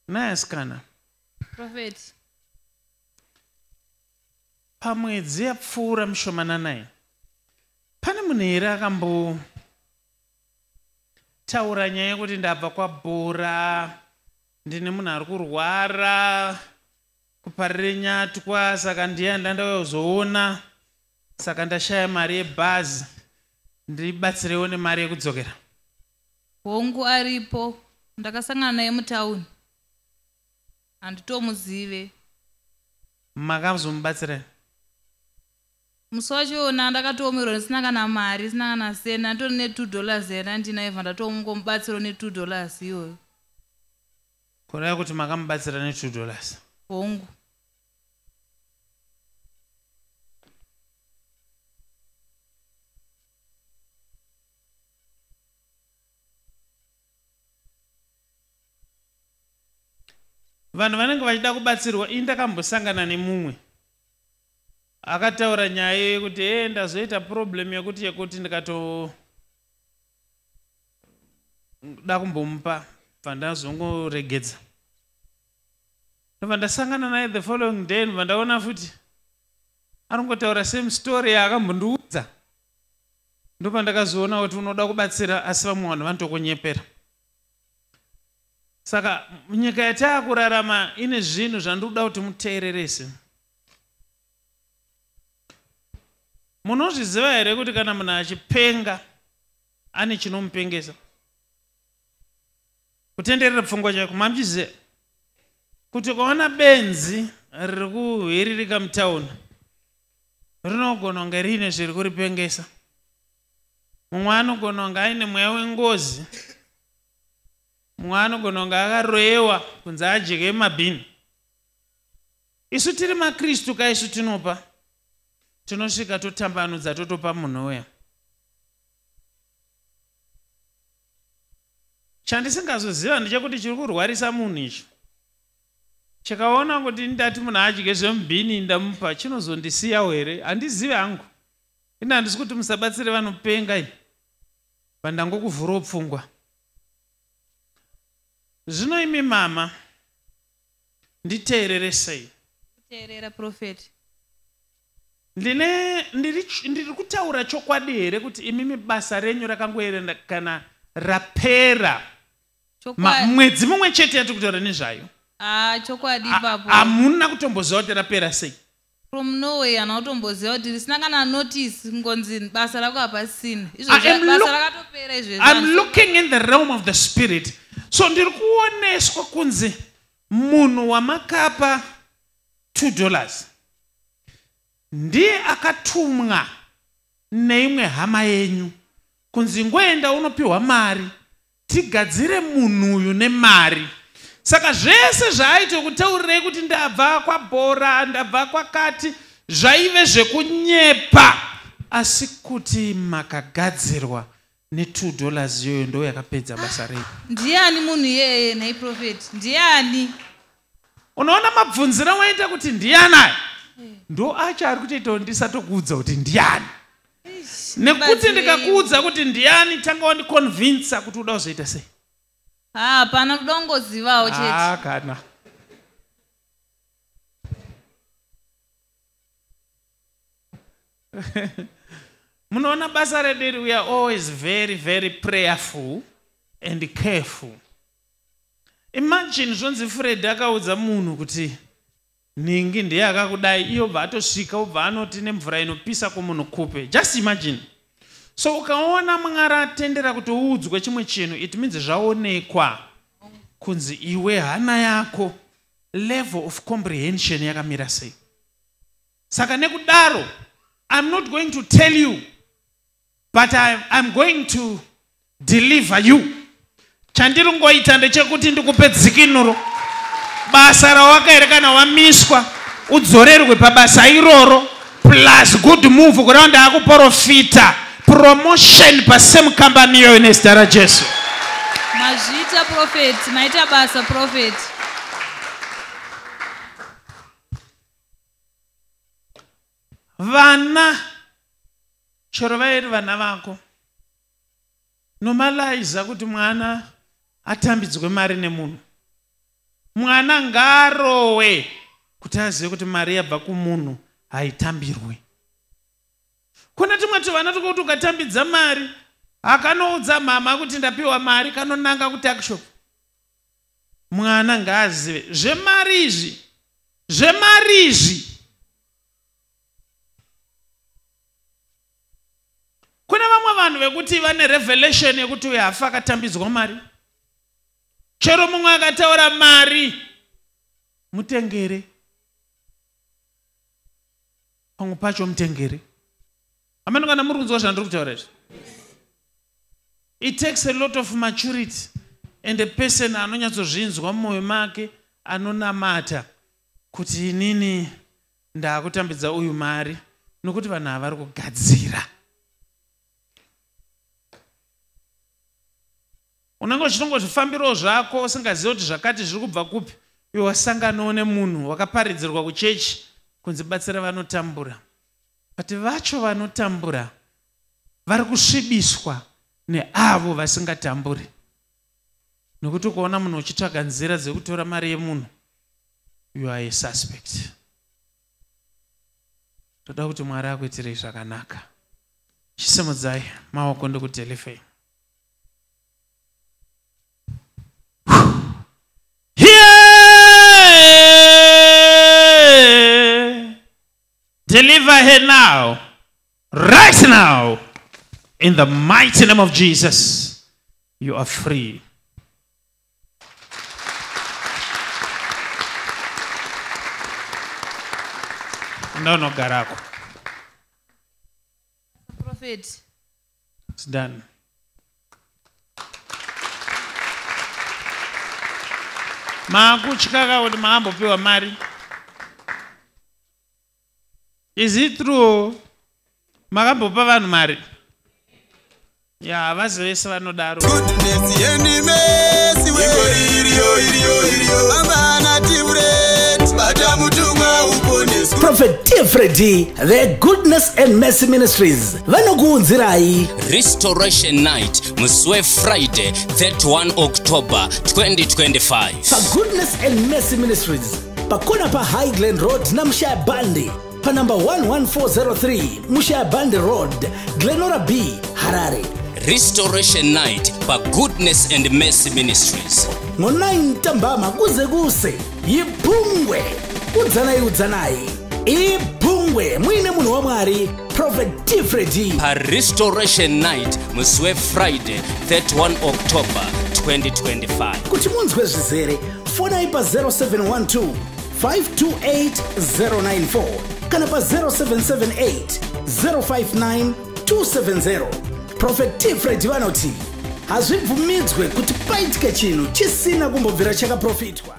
Nhai asikana. Prophet. Pamwedzi yapfuura mishomanana iyi, pane munhu here akambotaura nyaya yekuti ndabva kwabhora, ndine munhu ari kurwara kuparire nyatwa, saka ndiye ndandauya kuzoona, saka ndashaya mari yebhazi, ndibatsirewo nemari yekudzokera? Hongu aripo, ndakasangana naye mutown. Handitomuzive. Makazomubatsira here? Musi wacho ndakatoomerwa ndisina kana mari, ndisina kana cent, ndatori ne $2 dollars yandandinayo bva ndatongomubatsirawo ne $2 dollars iyoyo. Kureva kuti makamubatsira ne $2 dollars? Hongu. Vanhu vanenge vachida kubatsirwa. Ini ndakambosangana nemumwe akataura nyaya yekuti ee ndazoita problem yekuti yekuti ndikatoda kumbomupa bva ndazongoregedza. Ndobva ndasangana naye the following day ndobva ndaona futi aringotaura same story yaakambondiudza. Ndopandakazoona kuti unoda kubatsira asi vamwe vanhu vanotokunyepera. Saka nyika yataakurarama ine zvinhu zvandikuda kuti muteererese. Munozviziva here kuti kana munhu achipenga ane chinomupengesa? Kutenderera pfungwa chako mamuchiziva kuti ukaona benzi riri kuhiririka mutauni rinogona kunge riine zviri kuripengesa. Mumwe anogona kunge aine mweya wengozi, mumwe anogona kunge akaroyewa kunzi adye mabhini. Isu tiri maKristu ka isu tinopa, tinosvika totambanudza totopa munhu uya. Chandisingazoziva ndechekuti chiri kurwarisa munhu ichi chikaona kuti ndati munhu adye zvemubhini ndamupa chinozondisiyawo here handizive hangu ini handisi kuti musabatsire vanopenga ini but ndangokuvhurawo pfungwa zvino imi mama Nditeerere sei? Kuteerera prophet. Ndine ndiri ndiri kutaura chokwadi here kuti imimi basa renyu rakangoerenda kana rapera Chokwadi. mwedzi mumwe chete yatiri kutaura nezvayo? Ah, chokwadi ipapo. Hamuna kutomboziva kuti rapera sei? From nowhere hana kutomboziva kuti risina kana notice kungonzi basa rako hapasina. Izvozvo basa rakatopera izvezvi. I'm looking in the realm of the spirit. So ndiri kuoneswa kunzi munhu wamakapa $2 ndiye akatumwa neimwe hama yenyu kunzi ingoenda unopiwa mari tigadzire munhu uyu nemari. Saka zvese zvaaiti kutaurirei kuti ndabva kwabhora ndabva kwakati zvaive zvekunyepa asi kuti makagadzirwa ne $2 dollars iyoyo ndo yakapedza basa renyu. Ndiani munhu iyeye nhai prophet? Ndiani? Unoona mabvunziro awaita kuti ndiani aya ndo acho ari kutoita kuti ndisatokuudza kuti ndiani. Nekuti ndikakuudza kuti ndiani tanga wandiconvinsa kuti uda kuzoita sei. Haa hapana kuda kungozivawo chete. Haa kana. Munoona basa redu iri we are always very very prayerful and careful. Imagine zvonzi Fred akaudza munhu kuti nhingi ndiye akakudai iye obva atosvika obva anoti nemvura inopisa kumunhu kupe. Just imagine. So ukaona Mwari atendera kuti uudzwe chimwe chinhu it means zvaonekwa kunzi iwe hana yako level of comprehension yakamira sei. Saka nekudaro I'm not going to tell you but I, I'm going to deliver you. Chandiri ngoita ndechekuti ndikupe dzikinuro. Basa rawakaere kana wamiswa udzorerwe pabasa iroro plus good move kureva ndaakuporofita promotion pasame company iyoyo nezita raJesu. Mazviita prophet, maita basa prophet. Vana chero vairi vana vako normaliza kuti mwana atambidzwe mari nemunhu. Mwana ngaarowe kuti azive kuti mari yabva kumunhu haitambirwi. Kune tumwe tuvana twekuti ukatambidza mari akanoudza mama kuti ndapiwa mari kanonanga kutuckshop. Mwana ngaazive zvemari izvi, zvemari izvi. Kune vamwe vanhu vekuti vane revelation yekuti uyu hafa akatambidzwa mari. Chero mumwe akataura mari mutengere, pamwe pacho mutengere. Ameno kana muri kunzwa zvandiri kutaura izvi. It takes a lot of maturity and a person anonyatsozvinzwa mumwoyo make, anonamata kuti inini ndakutambidza uyu mari nokuti vanhu ava vari kugadzira. Unenge uchitongozvifambirawo zvako usingazivi kuti zvakati zviri kubva kupi. Iwe wasanganawo nemunhu wakaparidzirwa kuchechi kunzi batsira vanotambura, but vacho vanotambura vari kusvibiswa neavo vasingatamburi. Nokuti ukaona munhu uchitsvaga nzira dzekutora mari yemunhu, you are a suspect. Toda kuti Mwari akuitirei zvakanaka. Chisimudzai maoko ndikudelivei. Here! Deliver her now, right now, in the mighty name of Jesus. You are free. Ndaunogarako. Prophet. It's done. Maakutya ka kuti maambopiwa mari. Is it true? Makambopa vanhu mari? Ya, havazi vese vanodaro. Goodness and mercy, we iriyo iriyo iriyo. Bamba tiburet, bata mutumwa uponeswe. Prophet T. Freddy, the Goodness and Mercy Ministries, vanokuunzirai Restoration Night musi weFriday 31 October 2025. PaGoodness and Mercy Ministries, pakona paHigh Glen Road naMushaya Bandi, panumber 11403 Mushaya Bandi Road, Glenora B, Harare. Restoration Night paGoodness and Mercy Ministries. Ngo-9 ntambama kuze kuse yiphungwe. Udzanai udzanai iphungwe muine munhu waMwari Prophet T. Freddy. PaRestoration Night musi weFriday 31 October 2025. Kuti munzwe zvizere, fonai pa0712 528 094 kana pa0778 059 270. Prophet T. Freddy vanoti hazvibvumidzwe kuti paitike chinhu chisina kumbobvira chakaprofitwa.